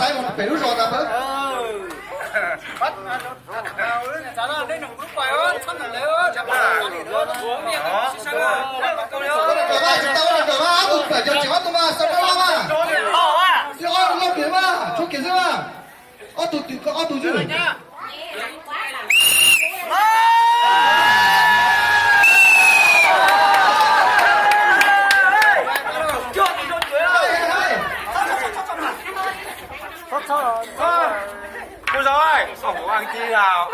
Pem lub zos ntawd. Ob tug pem cov tseem ob tug mas, xav rau mas. Ob tug loj pem mas, tshuav kiag xwb mas. Ob tug twm ko ob tug xwb. Kuv zov, kuv ua kiag.